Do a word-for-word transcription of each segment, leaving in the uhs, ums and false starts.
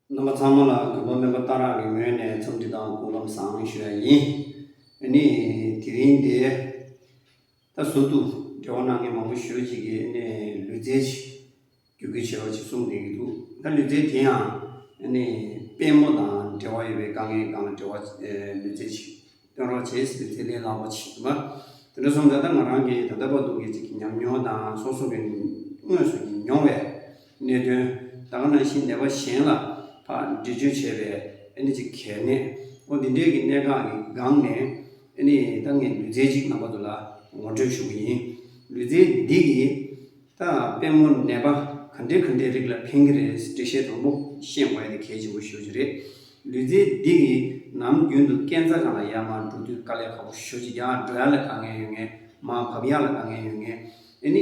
རྣམ་པ་ཚང་མ་ལ་དགོན་པ་སྨན་པ་སྟག་རག་གི་ངོས་ནས་འཚམས་འདྲི་དང་སྐུ་ཁམས་བཟང་ཞུ་ཡ་ཡིན། ཨ་ནི་དེ་རིང་འདིར་ད་ཟུར་དུ་འབྲེལ་བ་གནང་མཁན་མང་པོ་ཞེ་པོ་ཅིག་གིས་ཨ་ནི་ལུས་རྩལ་ཞིག་བསྒྱུར་བཅོས་བྱེད་རོགས་ཅེས་གསུངས་བསྡད་ཀྱི་འདུག་ད་ལུས་རྩལ་དེ་ཡང་ཨ་ནི་དཔལ་མོ་དང་འབྲེལ་བ་ཡོད་པའི་དཀའ་ངལ་སྒང་ལ་འབྲེལ་བ་ཨེ་ལུས་རྩལ་ཞིག་སྟོན་རོགས་བྱེད་ཟེར་ཏེ་ལས་སླ་པོ་ཆེ་བ། དེ་འདྲ་སོང་ཙང་ད་ང་རང་གིས་ད་ལྟ་བར་དུ་གི་ཅིག་ཉམས་མྱོང་དང་སོ་སོ་གི་དངོས་སུ་མྱོང་བའི་གནད་དོན། ད་ག་ནང་བཞིན་ནད་པ་གཞན་ལ་ཕར་འདྲི་གཅོད་བྱས་པའི་ཨ་ནི་ཅིག་གལ་གནད་འོ་འདི་འདྲའི་གི་གནད་འགག་གི་སྒང་ནས་ཨ་ནི་ད་ངས་ལུས་རྩལ་ཅིག་རྣམ་པ་ཚོ་ལ་ངོ་སྤྲོད་ཞུ་གི་ཡིན། ལུས་རྩལ་འདི་གིས་ད་དཔལ་མོ་ནད་པ་ག་འདྲའི་ག་འདྲའི་རིགས་ལ་ཕན་གྱི་རེད་འགྲེལ་བཤད་དང་པོ་ཤེས་དགོས་ཡ་དེ་གལ་ཆེན་པོ་ཞེ་པོ་ཅིག་རེད། ལུས་རྩལ་འདི་གིས་ནམ་རྒྱུན་དུ་སྐས་འཛེག་སྒང་ལ་ཡར་མར་འགྲོ་དུས་དཀའ་ལས་ཁག་པོ་ཞེ་པོ་ཅིག་ཡར་འགྲོ་ཡ་ལ་དཀའ་ངལ་ཡོད་མཁན་མར་བབས་ཡ་ལ་དཀའ་ངལ་ཡོད་མཁན་ཨ་ནི་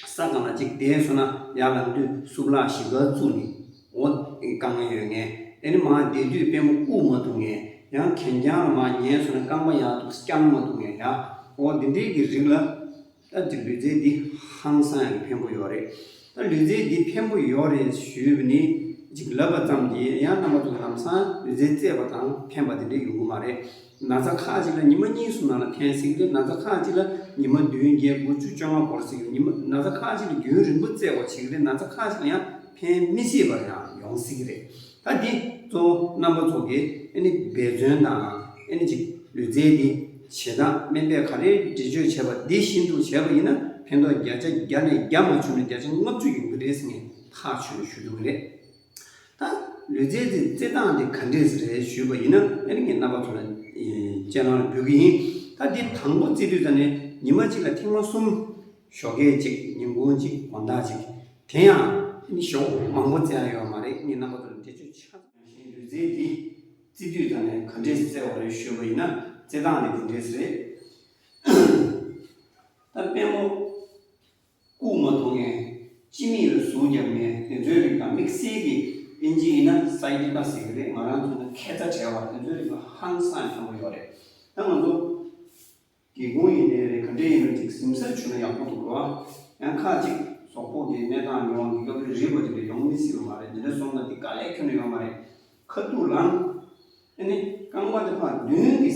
ས་སྒང་ལ་ཅིག་བསྡད་སོང་ན་ཡར་ལངས་དུས་སུབ་ལག་ཞིབ་ག་བཙུགས་ནས་འོ་དཀའ་ངལ་ཡོད་མཁན་ཨ་ནི་མར་བསྡད་དུས་པུས་མོ་བཀུག་མ་ཐུབ་མཁན་ཡང་གན་རྐྱང་ལ་མར་ཉལ་སོང་ན་རྐང་པ་ཡར་འདུག་བརྐྱང་མ་ཐུབ་མཁན་ཡ་འོ་འདི་འདྲའི་གི་རིགས་ལ། ད་ཅིག་ལུས་རྩལ་འདི་ཧང་སང་ཡང་ཕན་པོ་ཡོད་རེད། ད་ལུས་རྩལ་འདི་ཕན་པོ་ཡོད་རེད་ཞུས་པ་ནི་ཅིག་ལབ་པ་ཙམ་གྱིས་ཡང་རྣམ་པ་ཚོ་ལམ་སང་ལུས་རྩལ་རྩེད་པ་དང་ཕན་པ་དེ་འདྲ་ཡོང་གི་མ་རེད། ན་ཚ་ཁག་ཅིག་ལ་ཉི་མ་གཉིས་གསུམ་ནང་ལ་ཕན་སྲིད་ཀྱི་རེད། ན་ཚ་ཁག་ཅིག་ལ་ཉི་མ་བདུན་བརྒྱད་དགུ་བཅུ་བཅོ་ལྔ་འགོར་སྲིད་ཀྱི་རེད། ཉི་མ་ན་ཚ་ཁག་ཅིག་ལ་རྒྱུན་རིང་པོ་རྩེད་དགོས་བྱེད་ཀྱི་རེད། ན་ཚ་ཁག་ཅིག་ལ་ཡང་ཕན་མི་སྲིད་པ་ཡང་ཡོང་སྲིད་ཀྱི་རེད། ད་འདི་གཙོ་བོ་རྣམ་པ་ཚོ་གིས་ཨ་ནི་འབད་བརྩོན་དང་ཨ་ནི་ཅིག་ལུས་རྩལ་འདི་བྱེད་སྟངས་སྨན་པས་ག་རེ་འགྲེལ་བརྗོད་བྱས་པ་འདི་བཞིན་དུ་བྱས་པ་ཡིན་ན་ཕན་ཐོགས་བརྒྱ་ཆ་བརྒྱ་ནས་བརྒྱ་མ་བྱུང་ན་བརྒྱ་ཆ་ལྔ་བཅུ་ཡོང་གི་རེད་ཟེར་ངས་ཐག་ཆོད་ནས་ཞུ་ཐུབ་ཀྱི་རེད། ད་ལུས་རྩལ་འདི་རྩེད་སྟངས་འདི་ག་འདྲས་རེད་ཞུས་པ་ཡིན་ན་ཨ་ནི་ངས་རྣམ་པ་ཚོ་ལ་སྤྱན་ལམ་ལ་འབུལ་གྱི་ཡིན། ད་འདི་དང་པོ་རྩེ་དུས་ཙམ་ནས་ཉི་མ་གཅིག་ལ་ཐེངས་མ་གསུམ། ཞོགས་ཀས་གཅིག་ཉིན་གུང་གཅིག་དགོང་དག་གཅིག་དེ་ཡང་ཨ་ནི་ཞོགས་མང་པོ་རྩེ་ཡ་ཡོད་མ་རེད། ངས་རྣམ་པ་ཚོ་ལ་འགྲེལ་བརྗོད་ཆ་ཚང་ཞིང་ལུས་རྩལ་འདི་རྩེ་དུས་ཙམ་ནས་ག་འདྲས་རྩེ་བ་རེད་ཞུས་པ་ཡིན་ན་རྩེ་སྟངས་ནི་འདི་འདྲས་རེད། ད་པུས་མོ་བཀུག་མ་ཐུབ་མཁན་སྤྱི་མིག་ལ་ཟུག་རྒྱབ་མཁན་དེ་ཚོའི་རིགས་དང་དམིགས་བསལ་གྱི་ཨིན་ཇི་ཡིན་ན་སའི་ཊི་ཀ་ཟེར་གྱི་རེད། ང་རང་ཚོ་ན་ཁེ་ཚ་བྲལ་བ་དེ་ཚོའི་རིགས་ལ་ཧང་སང་ཕན་པོ་ཡོད་རེད། ད་ང་ཚོ། སྒེའུ་ཁུང་ཡིན་ནའི་རེད། ག་འདྲ་ཡིན་ན་ཅིག་ཟིམ་ཟ་བྱུང་ན་ཡག་པོ་འདུག་གོ། ཡང་ཁ་ཅིག་གཟུགས་པོ་དེ་གནས་སྟངས་མྱོང་བ་གི་སྐབས་རེ་རིལ་བ་དེ་འདྲ་ཡོང་མི་སྲིད་པ་མ་རེད། དེ་འདྲ་སོང་ན་དེ་དཀའ་ལས་ཁྱོན་ནས་ཡོང་མ་རེད། ཁ་ཐུག་ལངས། ཨ་ནི་རྐང་པ་དེ་ཕར་མདུན་གྱི་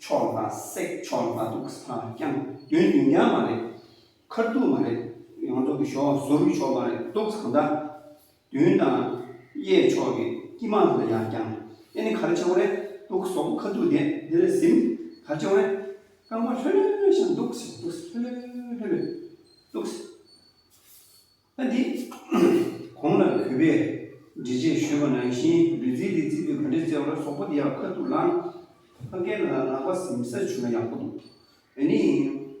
ཕྱོགས་ལ་ཕར་སྲེག་ཕྱོགས་ལ་ཕར་འདུག་ཕར་བརྐྱངས། མདུན་མདུན་རྐྱང་མ་རེད། ཁ་ཐུག་མ་རེད། ང་ཚོ་གི་ཞོགས་ཟུར་གྱི་ཕྱོགས་མ་རེད། འདུག་གང་ལྟར། མདུན་དང་གཡས་ཕྱོགས་ཀྱི་དཀྱིལ་མ་ལ་ཡར་བརྐྱངས། ཨེ་ནི་ག་རེ་བྱེད་དགོས་རེད། ཏོག་གཟུགས་པོ་ཁ་ཐུག་དེ་འདི་ལ་ཟིན། ག་རེ་བྱེད་དགོས་རེད། རྐང་པ་ལྷོད་ལྷོད་བཞག་འདུག་སེ་འདུག་སེ་ལྷོད་ལྷོད་ལྷོད་ལྷོད་འདུག་སེ། ད་འདི་གོང་ལ་གུས་པས་འགྲེལ་བཤད་ཞུས་པ་ནང་བཞིན་ལུས་རྩལ་འདི་རྩེ་དུས་ག་འདྲས་རྩེ་བ་རེད། གཟུགས་པོ་འདི་ཡར་ཁ་ཐུག་ལངས། ཕ་གི་ལ་ལག་པ་ཟིན་ས་བྱུང་ན་ཡག་པོ་འདུག་ཨ་ནི།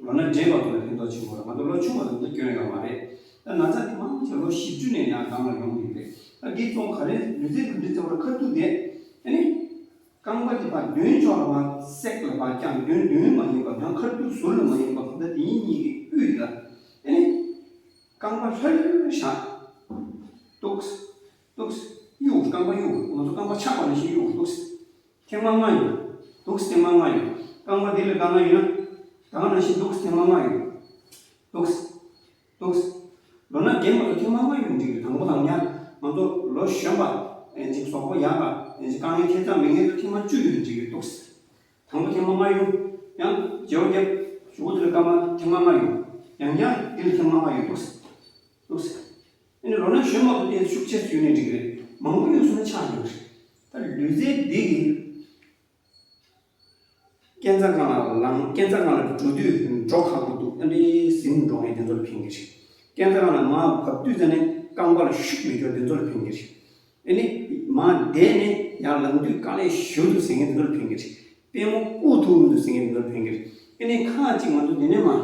ལོ་ན་བགྲེས་པ་ཚོ་ལ་ཕན་ཐོགས་ཆེན་པོ་རེད། ང་ཚོ་ལོ་ཆུང་བ་ཚོ་འདི་སྐྱོན་ཡོད་མ་རེད། ད་ན་ཚ་འདི་མང་ཆེ་ལོ་བཞི་བཅུ་ནས་ཡང་སྒང་ལ་ཡོང་གི་རེད། ད་འདི་ཚོ་ག་རེ་ལུས་རྩལ་ག་འདྲ་བྱེད་པ་རེད། ཁ་ཐུག་དེ། ཨ་ནི། རྐང་པ་འདི་ཕར་མདུན་ཕྱོགས་ལ་ཕར་སྲེག་ལ་ཕར་བརྐྱངས། མདུན་མདུན་མ་ཡིན་པ་ཡང་ཁ་ཐུག་ཟུར་ལ་མ་ཡིན་པ་གང་ལྟར་འདི་གཉིས་གཉིས་ཀྱི་དབུས་ལ། ཨ་ནི། རྐང་པ་ལྷོད་ལྷོད་བཞག་འདུག་འདུག་གཡུག་རྐང་པ་གཡུག་ང་ཚོ་རྐང་པ་ཆག་པ་ནང་བཞིན་གཡུག་འདུག་ཐེངས་མ་ལྔ་ཡོད། འདུག་ཐེངས་མ་ལྔ་ཡོད། རྐང་པ་འདི་ལ་དཀའ་ངལ་ཡོད་ན། ད་ག་ནང་བཞིན་འདུག་ཐེངས་མ་ལྔ་ཡོད། འདུག་འདུག་ལོ་ན་རྒན་པ་ཚོ་ཐེངས་མ་ལྔ་ཡོད་འགྲིག་གི། དང་པོ་དང་ཉག་ང་ཚོ་ལོ་གཞོན་པ་ཨེ་ཅིག་གཟུགས་པོ་ཡག་པ་ཨེ་ཅིག་དཀའ་ངལ་ཁྱད་མཚར་མེད་མཁན་ཚོ་ཐེངས་མ་བཅུ་ཡོད་འགྲིག་གི་འདུག་དང་པོ་ཐེངས་མ་ལྔ་ཡོད། ཡང་བརྗེ་པོ་བརྒྱབ། གཞུག་གུ་དེ་ལ་སྐར་མ་ཐེངས་མ་ལྔ་ཡོད། ཡང་ཡང་འདི་ལ་ཐེངས་མ་ལྔ་ཡོད་འདུག་འདུག་ཨ་ནི་ལོ་ན་གཞོན་མ་ཚོ་དེ་ཤུགས་ཆེ་ཡོད་ནས་འགྲིག་གི་རེད། མང་པོ་ཡོད་སོང་ན་ཆག་འགྲོ་གི་རེད། ད་ལུས་རྩལ་འདི་གི་སྐས་འཛེག་སྒང་ལ་ལངས། སྐས་འཛེག་སྒང་ལ་འགྲོ་དུས་འགྲོ་ཁག་པོ་འདུག་ཨ་འདྲའི་ཟིན་འགྲོ་མཁན་དེ་ཚོ་ལ་ཕན་གྱི་རེད། སྐས་འཛེག་སྒང་ལ་མར་བབས་དུས་ཙམ་ནས་རྐང་པ་ལ་ཤུགས་མི་འབྱོར་དེ་ཚོ་ལ་ཕན་གྱི་རེད། ཨ་ནི་མར་བསྡད་ནས་ཡར་ལངས་དུས་དཀའ་ལས་ཞེ་པོ་འདུག་ཟེར་མཁན་དེ་ཚོ་ལ་ཕན་གྱི་རེད། པུས་མོ་བཀུག་ཐུབ་མི་འདུག་ཟེར་མཁན་དེ་ཚོ་ལ་ཕན་གྱི་རེད། ཨ་ནི་ཁག་ཅིག་ང་ཚོ་འདི་ནས་མར།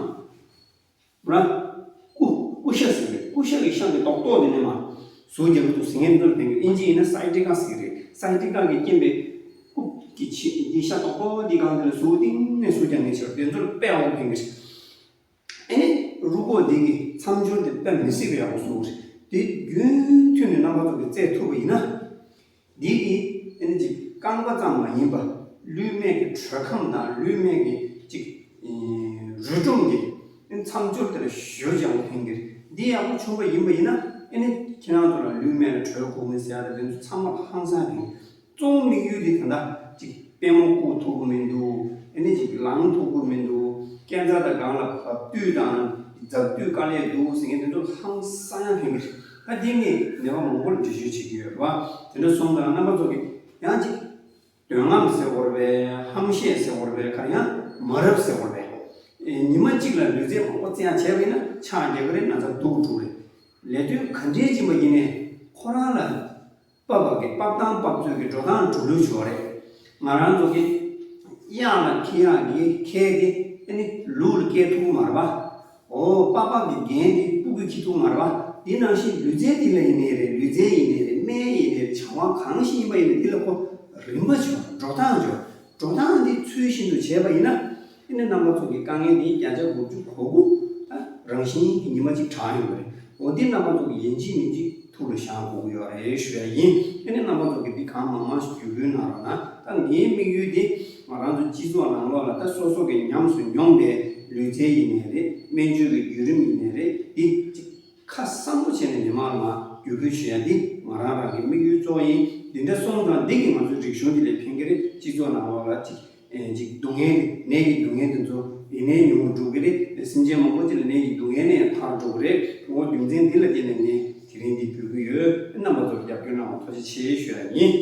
ར། ཀུ། ཀུ་ཤ་ཟེར་བས། ཀུ་ཤ་གི་ཤ་འདི་རྡོག་རྡོག་འདི་ནས་མར་ཟུག་རྒྱག་གི་འདུག་ཟེར་མཁན་འདི་ཚོ་ལ་ཕན་གྱི། ཨིན་ཇི་ཡིན་ན་སའི་ཊི་ཀ་ཟེར་གྱི་རེད། སའི་ཊི་ཀ་གི་རྐྱེན་པས་ཀུ་གི་ཆེ་འདི་ཤ་རྡོག་རྡོག་འདི་སྒང་འདི་ལ་ཟུག་གཏིང་ནས་ཟུག་རྒྱག་མཁན་ཆེ་བ་དེ་ཚོ་ལ་དཔེ་ཡག་པོ་ཕན་གྱི་རེད། ཨ་ནི་རུས་ཁོག་འདི་གི་མཚམས་སྦྱོར་དེ་དཔེ་མི་སྲིད་པའི་ཡག་པོ་ཟུག་རེད། དེ་རྒྱུན་མཐུད་ནས་རྣམ་པ་ཚོ་གིས་རྩེད་ཐུབ་པ་ཡིན་ན། འདི་གིས་ཨ་ནི་ཅིག་རྐང་པ་ཙམ་མ་ཡིན་པ། ལུས་སྨད་ཀྱི་དྲོད་ཁམས་དང་ལུས་སྨད་ཀྱི་ཅིག་རུས་སྒྲོམ་གྱི་མཚམས་སྦྱོར་དེ་ལ་ཞེ་པོ་ཅིག་ཡག་པོ་ཕན་གྱི་རེད། འདི་ཡག་པོ་བྱུང་བ་ཡིན་པ་ཡིན་ན། ཨེ་ནི་ཁྱེད་རང་ཚོ་ལ་ལུས་སྨད་ལ་དྲོད་ཁོག་མི་ཟེར་ཡ་དེ་ཚོ་ཚང་མ་ཧང་སང་དེ། གཙོ་བོ་དམིགས་ཡུལ་དེ་ད་ལྟ་ཅིག་པུས་མོ་བཀུག་ཐུབ་ཀྱི་མི་འདུག་ཨེ་ནི་ཅིག་ལངས་ཐུབ་ཀྱི་མི་འདུག་སྐས་འཛེག་དང་སྒང་ལ་བབས་དུས་དང་འཛེག་དུས་དཀའ་ལས་འདུག་ཟེར་མཁན་དེ་ཚོ་ཧང་སང་ཡང་ཕན་གྱི་རེད། ད་འདི་ངས་ནད་པ་མང་པོ་ལ་འགྲེལ་བརྗོད་བྱེད་ཀྱི་ཡོད་རེད་བ། དེ་འདྲ་སོང་ཙང་རྣམ་པ་ཚོ་གིས་ཡང་ཅིག་འདོད་རྔམ་ཟེར་བ་རེད་པས། ཧམ་ཤེད་ཟེར་བ་རེད་པས། ག་རེ་ཡང་མ་རབས་ཟེར་བ་རེད་པས། ཨེ་ཉི་མ་གཅིག་ལ་ལུས་རྩལ་མང་པོ་རྩེ་ཡག་བྱས་པ་ཡིན་ན་ཕྱག་རྒྱག་གི་རེད། ན་ཚ་སྡུག་འགྲོ་གི་རེད། ལས་དོན་ག་འདྲས་ཅིག་ཡིན་པ་ཡིན་ནའི་ཁོ་རང་ལ་བབས་པ་གི་བབས་སྟངས་བབས་ཚོད་ཀྱི་འགྲོ་སྟངས་འགྲོ་ལུགས་ཅིག་ཡོད་རེད། ང་རང་ཚོ་གི་གཡག་ལ་འཁྱེར་ཡག་གི་ཁལ་དེ་ཨ་ནི་ལུག་ལ་བཀལ་ཐུབ་ཀྱི་མ་རེད་པ། འོ་པགས་པ་གི་རྒྱན་དེ་སྤུ་གུས་འཁྱེར་ཐུབ་ཀྱི་མ་རེད་པ། དེ་ནང་བཞིན་ལུས་རྩལ་དེ་ལ་ཡིན་ནའི་རེད། ལུས་རྩལ་ཡིན་ནའི་རེད། སྨན་ཡིན་ནའི་རེད། བྱ་བ་གང་ཞིག་ཡིན་པ་ཡིན་ནའི་དེ་ལ་ཁོ་རིམ་པ་ཅིག་ཡོད། འགྲོ་སྟངས་ཅིག་ཡོད། འགྲོ་སྟངས་འདི་ཚུལ་བཞིན་དུ་བྱས་པ་ཡིན་ན། ཨ་ནི་རྣམ་པ་ཚོ་གི་དཀའ་ངལ་འདི་བརྒྱ་ཆ་དགུ་བཅུ་གོ་དགུ་ད་རང་བཞིན་གྱིས་ཉི་མ་གཅིག་དྲག་ཡོང་གི་རེད། འོ་འདི་རྣམ་པ་ཚོ་གི་ཡིན་གཅིག་མིན་གཅིག་ཐུགས་ལ་བཞག་དགོས་ཀྱི་ཡོད་རེད་ཞུ་ཡ་ཡིན། ཨ་ནི་རྣམ་པ་ཚོ་གི་འདི་གང་མང་མང་ཞིག་བརྒྱུད་སྐུལ་གནང་རོགས་གནང་། ད་ངའི་དམིགས་ཡུལ་འདི་ང་རང་ཚོ་སྤྱི་ཚོགས་ནང་ལོགས་ལ་ད་སོ་སོ་གི་ཉམས་སུ་མྱོང་པའི་ལུས་རྩལ་ཡིན་ནའི་རེད། སྨན་བཅོས་ཀྱི་བརྒྱུད་རིམ་ཡིན་ནའི་རེད། འདི་གཅིག་ཁ་གསལ་པོ་བྱས་ནས་མི་མང་ལ་མར་བརྒྱུད་སྐུལ་ཞུ་ཡ་འདི་ང་རང་རང་གི་དམིགས་ཡུལ་གཙོ་བོ་ཡིན། འདི་འདྲ་སོང་ཙང་འདི་གིས་ང་ཚོའི་རིག་གཞུང་འདི་ལ་ཕན་གྱི་རེད། སྤྱི་ཚོགས་ནང་ལོགས་ལ་ཅིག་ཨེ་ཅིག་སྡུག་བསྔལ་འདི་ནད་ཀྱི་སྡུག་བསྔལ་འདི་ཚོ་ཡིན་ནའི་ཉུང་རུ་འགྲོ་གི་རེད། སེམས་ཅན་མང་པོ་ཅིག་ལ་ནད་ཀྱི་སྡུག་བསྔལ་ནས་ཐར་འགྲོ་གི་རེད། འོ་རྒྱུ་མཚན་འདི་ལ་བརྟེན་ནས་ངས་དེ་རིང་འདི་འབུལ་གྱི་ཡོད། རྣམ་པ་ཚོར་རྒྱབ་སྐྱོར་གནང་བ་ཐུགས་རྗེ་ཆེ་ཞུ་ཡ་ཡིན།